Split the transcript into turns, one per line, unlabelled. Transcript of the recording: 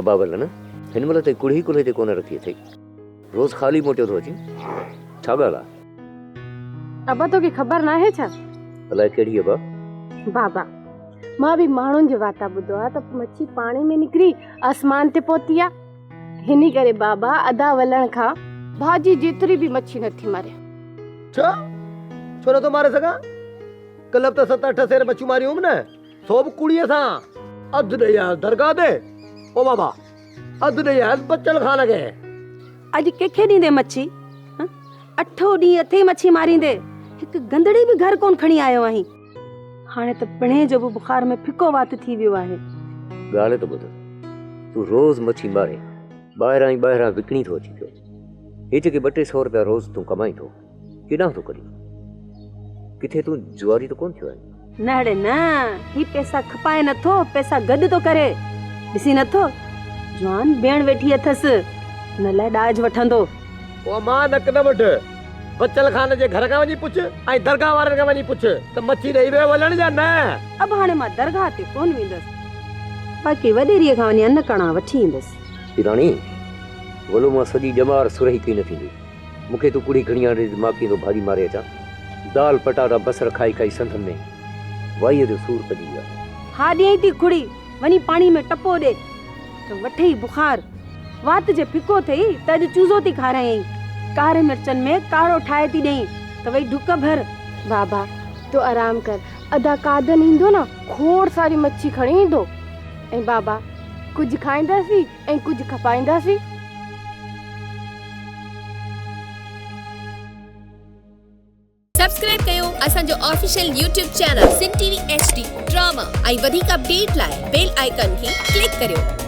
ابا ولڻ، هن مهل تائين ڪڙهي ڪلهي تي ڪونه رکي اٿئي. روز خالي موٽيو ٿو اچين. ڇا ڳالهه آ؟
ابا توکي خبر ناهي ڇا؟
الائي ڪهڙي ابا؟
بابا، مان به ماڻهن جي واتان ٻڌو آ ته مڇي پاڻي ۾ نڪري آسمان تي پهتي آ. هن ڪري بابا ادا ولڻ کان ڀاڄي جيتري به مڇي نٿي ماريان.
ڇا؟ ڇو نٿو ماري سگهان؟ ڪلهه به ته ست اٺ سير مڇيون ماريون هيم نه، سو به ڪوڙيء سان. اڌ ڏئي آيس درگاهه تي. او بابا، اڌ ڏئي آيس بچل خان کي.
اڄ ڪنهن کي ڏيندين مڇي؟ هان؟ اٺو ڏينهن اٿئي مڇي ماريندي، هڪ گندڙي به گهر ڪونه کڻي آيو آهين. هاڻي ته پڻهين جو به بخار ۾ ڦڪو وات ٿي ويو آهي.
ڳالهه ته ٻڌ، تون روز مڇي ماري ٻاهران ئي ٻاهران وڪڻي ٿو اچين پيو. هي جيڪي ٻه ٽي سئو رپيا روز تون ڪمائين ٿو، ڪيڏانهن ٿو ڪڍين؟ ڪٿي تون جواري ته ڪونه ٿيو آهين؟
نه اڙي نه، هي پئسا کپائي نٿو، پئسا گڏ ٿو ڪري. ڏسين نٿو، جوان ڀيڻ ويٺي اٿس، ان لاء ڏاج وٺندو.
او امان نڪ نه وڍ، بچل خان جي گهر کان وڃي پڇ ۽ درگاهه وارن کان وڃي پڇ ته مڇي ڏئي ويو ولڻ يا نه.
اب هاڻي مان درگاهه تي ڪونه ويندس، باقي وڏيري کان وڃي ان ڪڻا وٺي ايندس.
پيراڻي، ولو مان سڄي ڄمار سرهي ڪئي نه ٿيندي. مون کي تون ڪڙهي کڻي آڻ ڏي ته مان ڪيئن ٿو ڀاڄي ماري اچان. دال پٽاٽا بصر کائي کائي سنڌن ۾ وائيء جو سور پئجي ويو آهي.
ها ڏيئين ٿي کڙي، وڃي پاڻي ۾ ٽپو ڏي ته وٺئي بخار. وات جي ڦڪو ٿئي ته اڄ چوزو ٿي کارايائين. ڪاري مرچن ۾ ڪاڙهو ٺاهي ٿي ڏئين ته وئي ڍڪ ڀر.
بابا تون آرام ڪر، ادا قادن ايندو نه کوڙ ساري مڇي کڻي ايندو ۽ بابا ڪجهه کائينداسين ۽ ڪجهه کپائينداسين.
سبسڪرائب ڪيو اسان جو official YouTube channel Sindh T V H D drama ۽ وڌيڪ اپڊيٽ لاء بيل آئيڪان کي ڪلڪ ڪريو.